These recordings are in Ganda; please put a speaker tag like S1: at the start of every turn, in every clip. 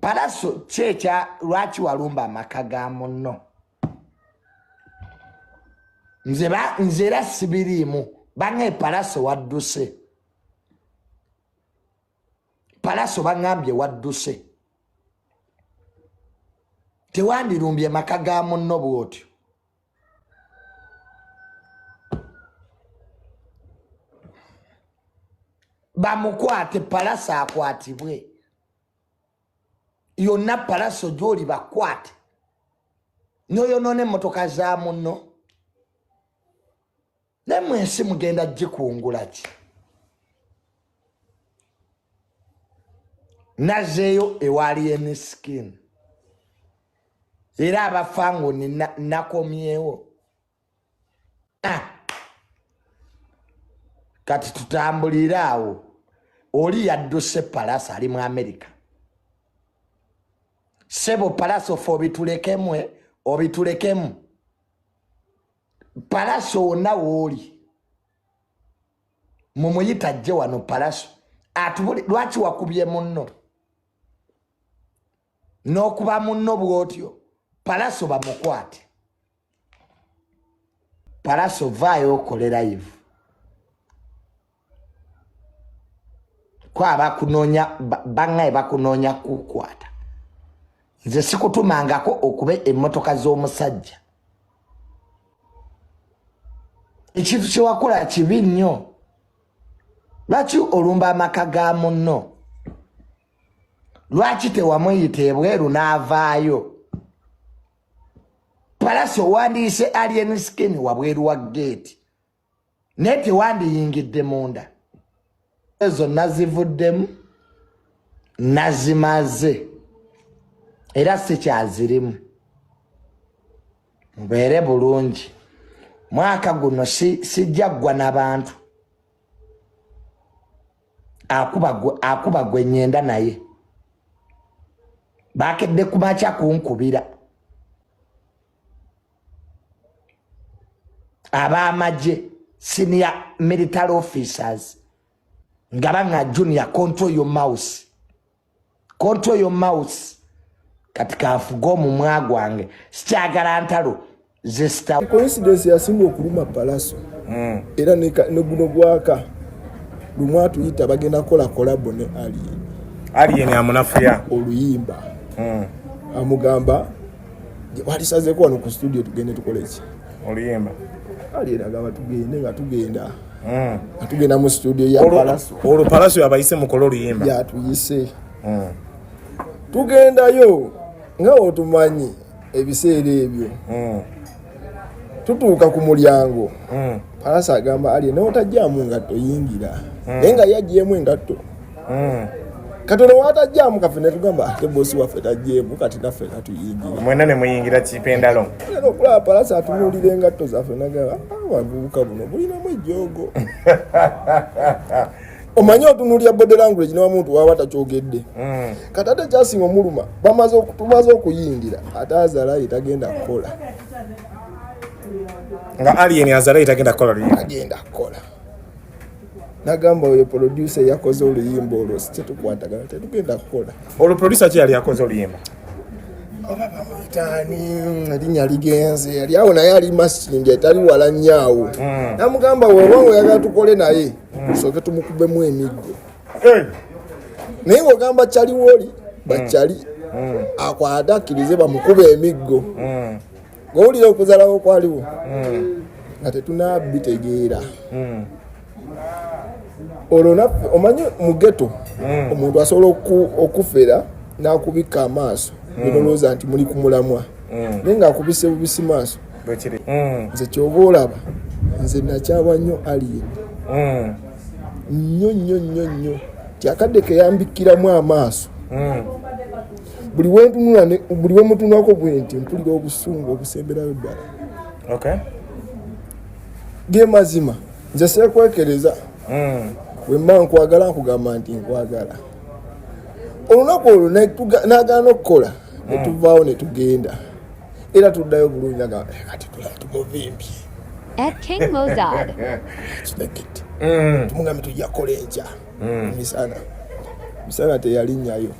S1: Palaso ki ekya lwaki walumba amaka ga munno? Nze ba nze era sibiriimu bange Palaso wadduse. Palaso bangambye wadduse. Tewandirumbye maka ga munno bw'otyo. Bamukwate Palaso akwatibwe. Yonna Palaso gy'oli bakwate. N'oyonoona emmotoka za munno. Naye mu ensi mugenda gikungula ki? Nazeeyo ewa Alien Skin. Era abafango nakomyewo. Ah. Kati tutambulire awo. Oli yadduse Palaso ali mu Amerika. Sebo Palaso fe obitulekemu, obitulekemu. Palaso wonna wooli mumuyita ajje wano. Palaso atubuli lwaki wakubye munno n'okuba munno bw'otyo. Palaso bamukwate. Palaso vaayo okole live ko abakunoonya bangaye bakunoonya kukwata. Nze sikutumangako okuba emmotoka z'omusajja. Ekintu kyewakola kibi nnyo. Lwaki olumba amaka ga munno? Lwaki tewamuyita ebweru n'avaayo? Palaso owandiise Alien Skin wabweru wa geeti naye tewandiyingidde munda. Ezo nazivuddemu nazimaze era sikyazirimu. Mubeere bulungi. Mwaka guno sijja ggwa n'abantu. Akuba gwe nyenda naye bakedde kumakya kunkubira. Ab'amagye senior military officers nga banga junior, control your mouse, control your mouse. Kati kanfuge omumwa gwange, sikyagala ntalo zesita.
S2: Coincidence yasinga okuluma Palaso. Era ne guno gwaka lumu atuyita bagenda kukola collabo ne Alien.
S3: Alien amunafuya
S2: oluyimba. Amugamba walisazeeko wano ku studio tugende tukole ki?
S3: Oluyimba.
S2: Alien agamba tugende, nga tugenda. Nga tugenda mu studio ya Palaso.
S3: Olwo Palaso yabayise mukole oluyimba.
S2: Yatuyise. Tugendayo nga otumanyi ebiseera ebyo. Tutuuka ku mulyango. Palaso agamba Alien n'otajjaamu ngatto yingira. Naye nga yaggyemu engatto. Katono watajjaamu kaffe ne tugamba ate boosi waffe tajjeemu kati naffe katuyingira.
S3: Mwenna ne muyingira kipendalo.
S2: Era okulaba Palaso atunuulira engatto zaffe nagamba abavubuka buno bulinamu ejjoogo. Omanyi otunuulira body language n'omuntu waba takyogedde. Kati ate kyasinga omuluma tumaze okuyingira ate Azalayi tagenda kukola.
S3: Nga Alien Azalayi tagenda kukola luyimba.
S2: Tagenda kukola. Nagamba oyo producer yakoze oluyimba olwo tetukwatagana tetugenda kukola.
S3: Olwo producer ki yali akoze oluyimba?
S2: Oba bamuyitaani erinnya ligenze yali awo naye ali Masindi etali wala nnyo awo. Namugamba weoba oyagala tukole naye tusooke tumukubemu emiggo. Naye ng'ogamba kyali wooli bakyali akwate akkirize bamukube emiggo. Ng'owulira okuzalawo kwaliwo nga tetunabitegeera. Olwo naffe omanyi mu ghetto omuntu asobola okufera n'akubikka amaaso nolowooza nti muli ku mulamwa naye ng'akubise bubisi maaso. Nze ky'oba olaba nze nakyawa nnyo Alien nnyo nnyo nnyo nnyo ti akadde keyambikkiramu amaaso. Buli wentunula buli wemutunulako bwe nti mpulira obusungu obusemberayo ddala. Ge mazima nze seekwekereza. Bwe mba nkwagala nkugamba nti nkwagala. Olunaku olwo n'agaana okukola ne tuvaawo ne tugenda. Era tuddayo bulungi nagamba kati tulaba tumuvimbye.
S4: At King Mozart.
S2: Kitegedde. Tumugambe tujja kukola enkya. Misana. Misana teyalinnyayo.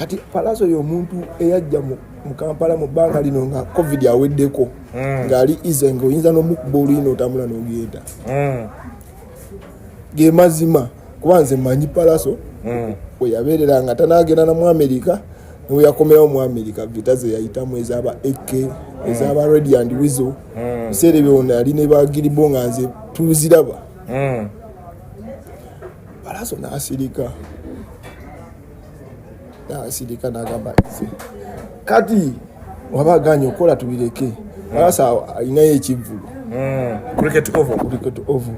S2: Kati Palaso y'omuntu eyajja mu Kampala mu bbanga lino nga COVID aweddeko, ng'ali ize, ng'oyinza n'omukuba oluyi n'otambula n'ogenda. Ge mazima, kuba nze mmanyi Palaso we yabeerera nga tanagenda na mu Amerika, newe yakomerawo mu Amerika, vita ze yayitamu ezaba ak, ezaba Radio and Weasel. Biseera ebyo ono yali ne bagiribo nga nze tuziraba. Palaso n'asirika, n'asirika, n'agamba nze kati waba aganye okukola tubireke. Palaso alinayo ekivvulu.
S3: Cricket Oval.
S2: Cricket Oval.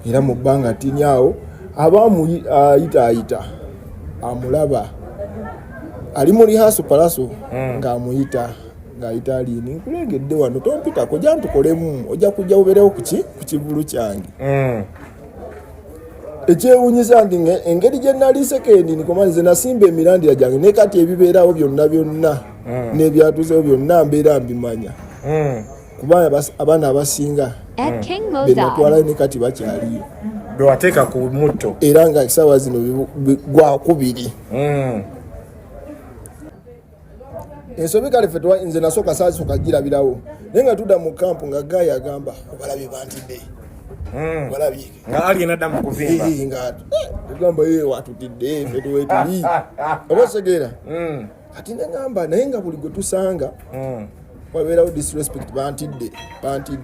S2: Era mu bbanga tini awo aba ayitaayita, amulaba ali mu rehearsal, Palaso ng'amuyita, ng'ayita Alien, "Nkulengedde wano, tompitako, jja ntukolemu, ojja kujja obeerewo ku kivulu kyange." Ekyewuunyisa nti engeri gye nali second nikoma, nze nasimba emirandira gyange, ne kati ebibeerawo byonna byonna n'ebyatuusewo byonna mbeera mbimanya, kuba abaana abasinga
S4: At King
S2: be natwalayo
S4: Mozart.
S2: ne kati bakyaliyo.
S3: Bewateeka ku mutto.
S2: Era nga essaawa zino gwakubiri. Ensobi kale ffe nze nasooka saasooka girabirawo, naye nga tudda mu kampu nga gayi agamba, "Obalabye bantidde, obalabye."
S3: Nga Alien adda mu kuvimba.
S2: Eh, nga tugamba, "Ye watutidde, ffe tuwetuli," oba osegeera. Kati neŋamba naye nga buli gwe tusanga wabeerawo disrespect, "Bantidde, bantidde."